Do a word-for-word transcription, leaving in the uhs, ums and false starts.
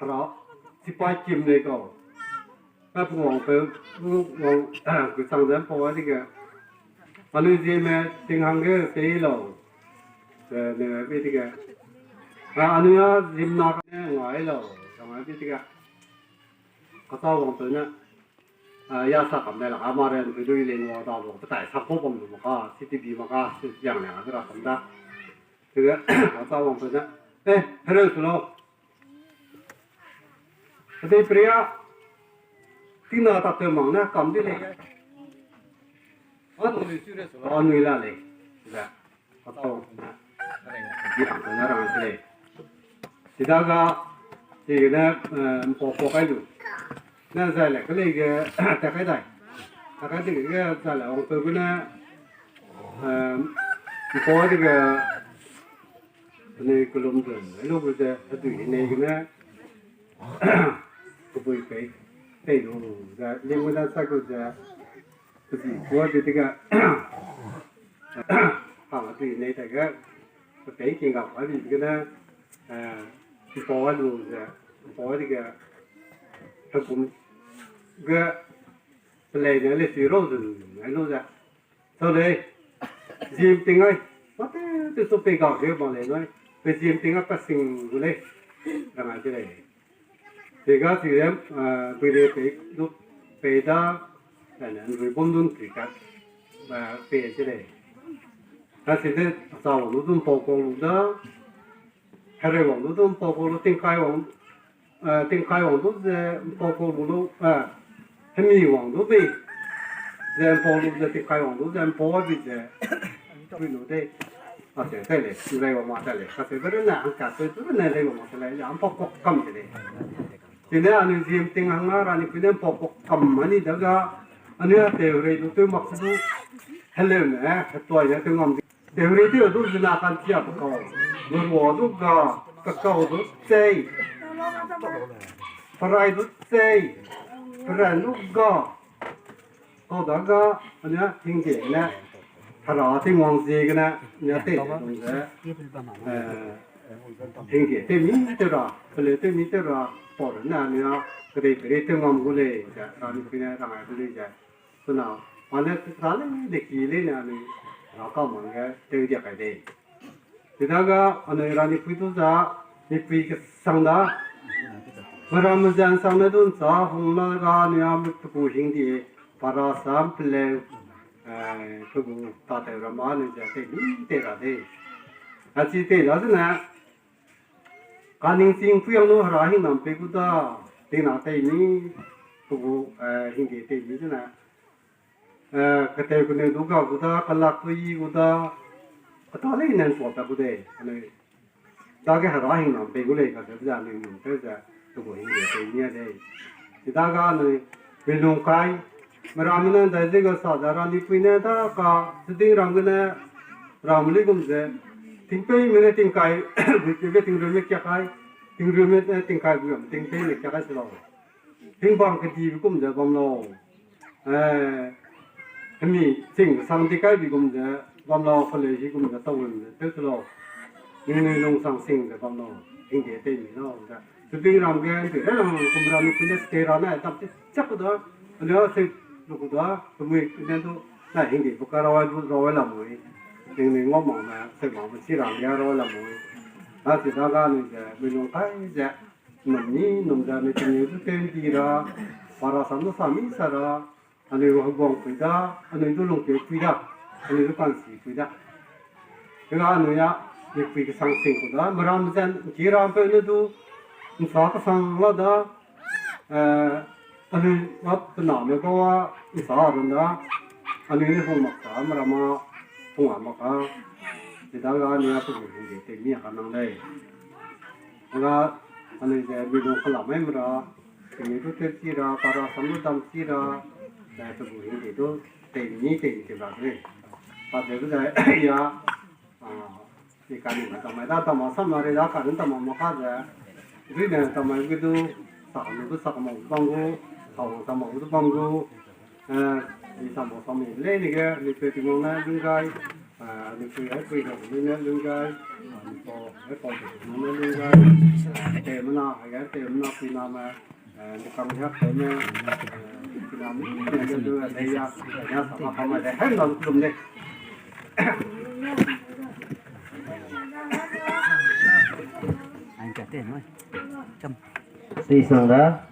Ra, sipai kim lei kau. Ka pu wang pe, wang, gu chang zam pau a dige. Anui ziemme ting hangge pei lau. Ze ne bi dige. A, anui a zim na ka ne ngai lau. Zang a bi dige. Kachau wang pe ne. A, ya sa kam ne la, a, mare ne pe dui le ngua da lo. Petai sa ko bam lu maka, C T B maka, si yang ne a ra kam da. Dige, kachau wang pe ne. Eh, hereu su lau. Kedei peria, tingna tak tew mang ne kam di lei. Anui le su re su la, anui la lei. Ze, kachau ne, di ang ne rang se lei. Sidaga, sigene, eh, mpau pau kai lu. Ne zai le, kelei ge, ta kai dai. Ta kai di ge, zai le, wang pe gu ne, eh, mpau di ge, Penui kelum dun, ai lu gu ze, hedui nei gene, kebui pei, pei lu ze, lim gu da sa gu ze, kebui kuâ de dege, hang hedui nei dege, pepei king ga pa di gene, eh, mpau ai lu ze, mpau ai dege, hegum ge, pelei ne le si rau zun, ai lu ze, Sau lei, ziem ting ai, mate te su pei ga ge bam lei nui, pe ziem ting a kasing gu lei, rang ai de lei. Pei ga chi rem, ah, pei le pei du, pei da, eh, ne, nrui bum dun pei ka, ah, pei de lei. Ka si de, sa wang lu dun pau kau lu da, Hereu wang du du mpau kau lu tingkai wang, eh, tingkai wang du ze mpau kau lu lu, eh, hemi wang du bei, ze mpau lu ze tingkai wang du ze mpau a bi ze, rui lu dei. A se te lei, rei wang ma te lei, ka se be rene, hangka se be rene rei wang ma te lei, ya mpau kau kam te lei. Chine anui ziem ting hang a ra ni pui ne mpau kau kam ma ni daga, anui a tew rei du tew mak se du, heleu ne, hetuai ne tew ngam di. Tew rei tew du zina kan chia pe kau. Nurua du ga, pe kau du chei. Perai du chei. Peran du ga. Kau da ga, ania hingde ne. Hera Tingwang ziegene, nia tei ze dong ze. Eh, hingde tei mi tew ra, peleu tei mi tew ra, pau rune ania, kedei perei tew ngam gu lei, ze, ra ni pui ne, rang ai gu lei ze. Suna, mane ra lei, de ki lei ne anui, ra ka mang ge, tew dia kai lei. Chidaga anui ra ni pui du za, ni pui kesang da. Mera mezan sang ne dun sa, hung la ga anui a me pe gu hingde, para sam peleu, eh, pe gu ta tew ra ma anui ze tei mi tei ra dei. A chi tei la zene, Kaning ching pui ang lu hera hingnam pei gu da, tingna tei mi, pe gu, eh, hingde tei mi zene, eh, ketew keneu du ga gu da, kelak tui gu da, keta lei nen tua pa gu dei, anui, dage hera hingnam pei gu lei, katew ze anui num tew ze, pe gu hingde tei mi a dei. Chidaga anui, milung kai, meramme ne dai ze ga sa ze ra ni pui ne da ka, zeding ram gene, ram li gum ze, tingpeime ne tingkai, guipeube tingrume kia kai, tingrume ne tingkai gui am tingpeime kia kai se lau. Hingbang kedibe gum ze bam lau. Eh, hemi ching sang di kai bi gum ze bam lau, peleu hi gum ze tau gum ze tew se lau. Ningnui lungsang sing ze bam lau. Hingde tei mi lau ze. Zeding ram ge, nti re lang kum ra ni pui ne ste ra ne, dam ti chak ku da, anui a se lu ku da, kemui ne du, na hingde bu ka rawai du, rawai lamui. Ningnui ngau mak ne, se mak me chi ra lia rawai lamui. A chidaga anui ze, milung kai ze, num ni, num ze, anui tingneu du tew ndi ra, para sam du sa mi sa ra, anui heguang pui da, anui du lungkeu pui da, anui du kansi pui da. Tega anui a, ni pui kesang sing ku da, meram zen, nki rampeu ne du, nsa kesang la da, eh, anui a pe name bau a, nsa run da, anui ne hung mak sa, meram a, hung a mak a, chidaga anui a pe gu hingde tei mi a ka nang lei. Ga, anui ze midung kela mai mera, tingneu du tew chi ra, para sam du dam chi ra, zai pe gu hingde du, tei mi, tei mi tei ra de lei. Pa ze du zai, ya, ah, i ka ni na tamai da, tama sam na rei da, ka ni tama mak ka ze, duine tamai ge du, sa ni du sa kama bam gu, sa wang tama du bam gu, eh, i tama sam ni lei ni ge, ni pe Tingwang ne, lung gai, Anui pui ai pui ra nui ne lung gai, anui pau ai pau de nui ne lung gai, te mena ai gai te mena pui na me, eh, ni kam ya te ne, eh, pui na me ne lu de ya, ya sa ma kam de hen na lum de. Ang ka te no. Cham. Sisang da.